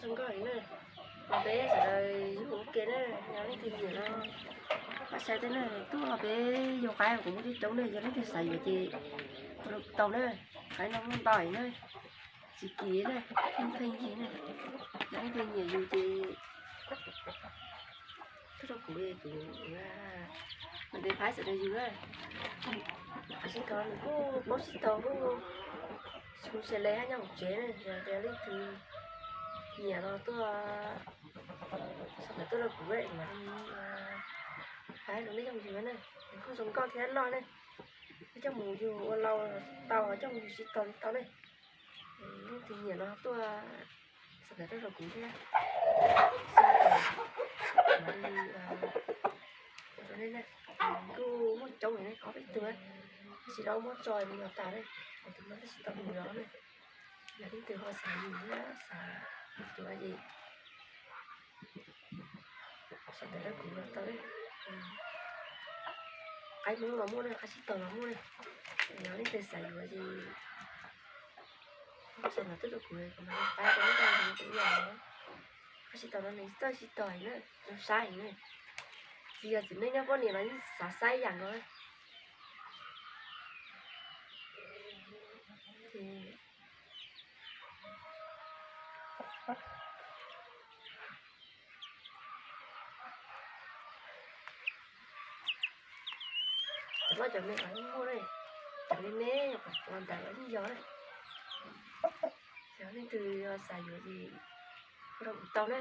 Zoo nkauj heev na, los peb sawv daws yug ua ke na, yog leej twg nyiam no pab saib thiab na. Tuaj peb yug qaib kuv muaj coob coob na, yog leej twg xav yuav ces ua tau na. Qaib no muaj ntau heev na, tsis kim na, pheej pheej yig na. Yog leej twg nyiam yug ces tuaj rau kuv, kuv mam ntev pab sawv daws yug na. Qhov sib tog nws kuj paub sib tog kuj tsis muaj tsis le hab nyob hauv tsev na, yog tias leej twg nyiam no tuaj, sawv daws tuaj rau kuv mam li pab rau nej coj mus yug na. Nws kuj zoo nkauj thiab loj na, nej coj mus yug ua lau tau, coj mus yug sib tog li tau na. Leej twg nyiam no tuaj, sawv daws tuaj rau kuv thiab, mam li ua rau nej na. Kuj muaj coob li ne, ob peb tug, tab sis lawv muab tso mus yos tas na, tus no tab sis tau mus yos na. Yog leej twg ho xav yug thiab xav yuav ces sawv daws tuaj rau kuv los tau na. Qaib Hmoob los muaj na, qaib sib tog los muaj na. Yog leej twg xav yuav ces sawv daws tuaj rau kuv, kuv mam li pab rau nej tau yug. Qaib sib tog no nws txawj sib tog heev na, zoo saib heev na. Tsis yog txiv neej nyob poj niam los yeej xav saib ib yam nkaus. Cov loj cov me los yeej muaj na, cov me me nyuam qhuav los ntawd los yeej yog na. Yog leej twg xav yuav ces hu rau kuv tau na.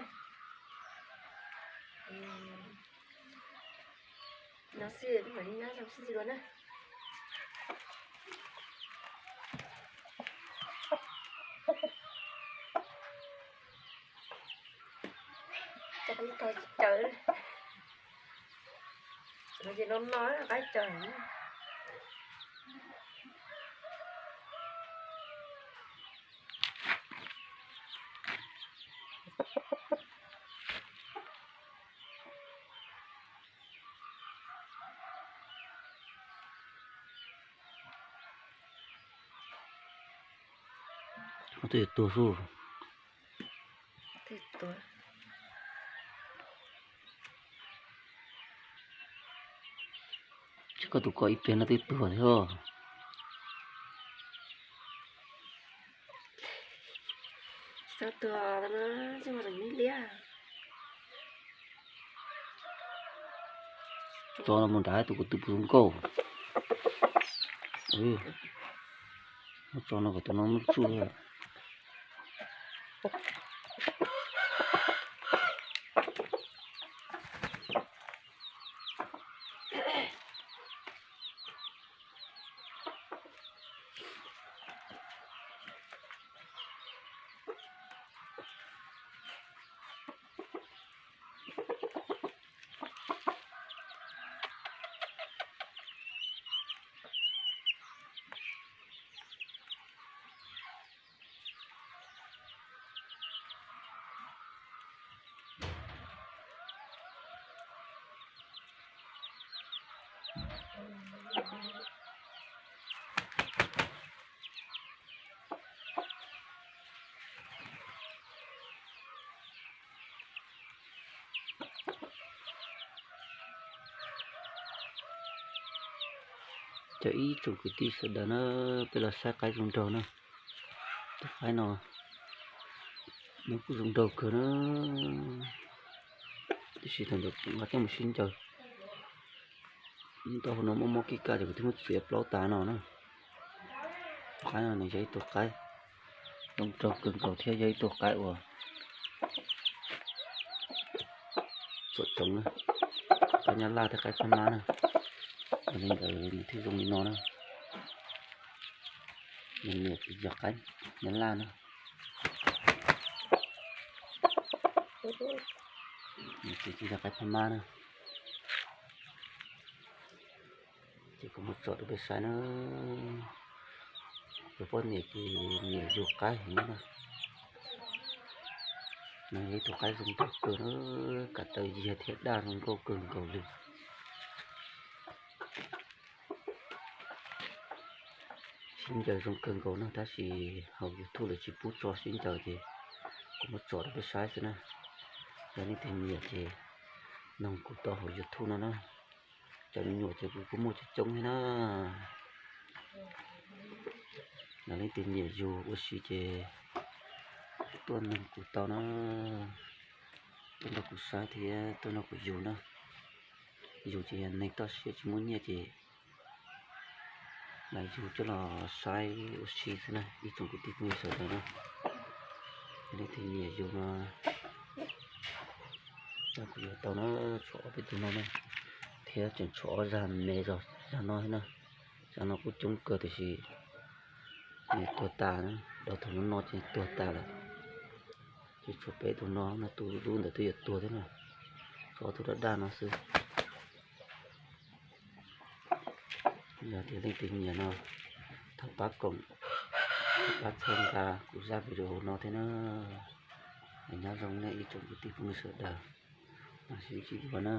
No xwb, peb mam li nyob zoo sib ntsib dua na. Cov qaib tog tsis caws, no ces no no qaib caws. Twb tuag xwb. Tsis koj tus ko ib pliag no twb tuag thiab. Tsis tau tuag no, tsis muaj zeem ib liab. Tso no mus nrad tus ko tw puv zoo nkauj. Muab tso no kom tus no muab tsuj. Cov ib tsoom kwv tij sawv daws na, peb los saib qaib zoo nraug na. Tus qaib no nws kuj zoo nraug kawg na, tiam sis thaum ntawd kuv nqa coj mus sib ncaws, tau hauv no mob mob kis kaj ces kuv twb muab txiav plaub tas no na. Tus qaib no nws yog ib tug qaib zoo nraug kawg nkaus thiab yog ib tug qaib uas txom txoov na, qaib nyab laj thiab qaib phab mab na. Yog li ntawd nws thiaj zoo li no na. Nws niam tsis yog qaib nyab laj na, nws txiv tsis yog qaib phab mab na. Ces kuv muab tso rau peb saib na. Tus poj niam ces niam yug qaib heev na. Nws yog ib tug qaib zoo nraug kawg na, kav taw yiag thiab daj zoo nkauj kawg nkaus li. Sib ncaws zoo kawg nkaus na, tab sis hauv YouTube lawv tsis pub tso sib ncaws ces Kuv muab tso rau peb saib xwb na. Yog leej twg nyiam ces noog kuv tau hauv YouTube no na. Cov me nyuam ces kuv kuj muaj coob coob thiab na. Yog leej twg nyiam yug ua si ces tuaj noog kuv tau na. Tuaj nrog kuv saib thiab tuaj nrog kuv yug na. Yug ces yog neeg toj siab tsis muaj nyiaj ces lam yug coj los saib ua si xwb na ib tsoom kwv tij phooj ywg sawv daws na. Yog leej twg nyiam yug no, kuv yuav tau na, tshuav ob peb tug no na, thiab tseem tshuav ob zag me zog zag no thiab na. Zag no kuj coob kawg tiam sis nws tuag tas na, dos thaum no no ces tuag tas lawm. Ces tshuav peb tug no no, tus dub ntawd twb yuav tuag thiab na, tshuav ob tug daj daj no xwb. Yog tias leej twg nyiam no, thov pab koom, pab txhawb nqa kuv zaj video no thiab na. Nyob zoo nej ib tsoom kwv tij phooj ywg sawv daws, mam sib ntsib dua na.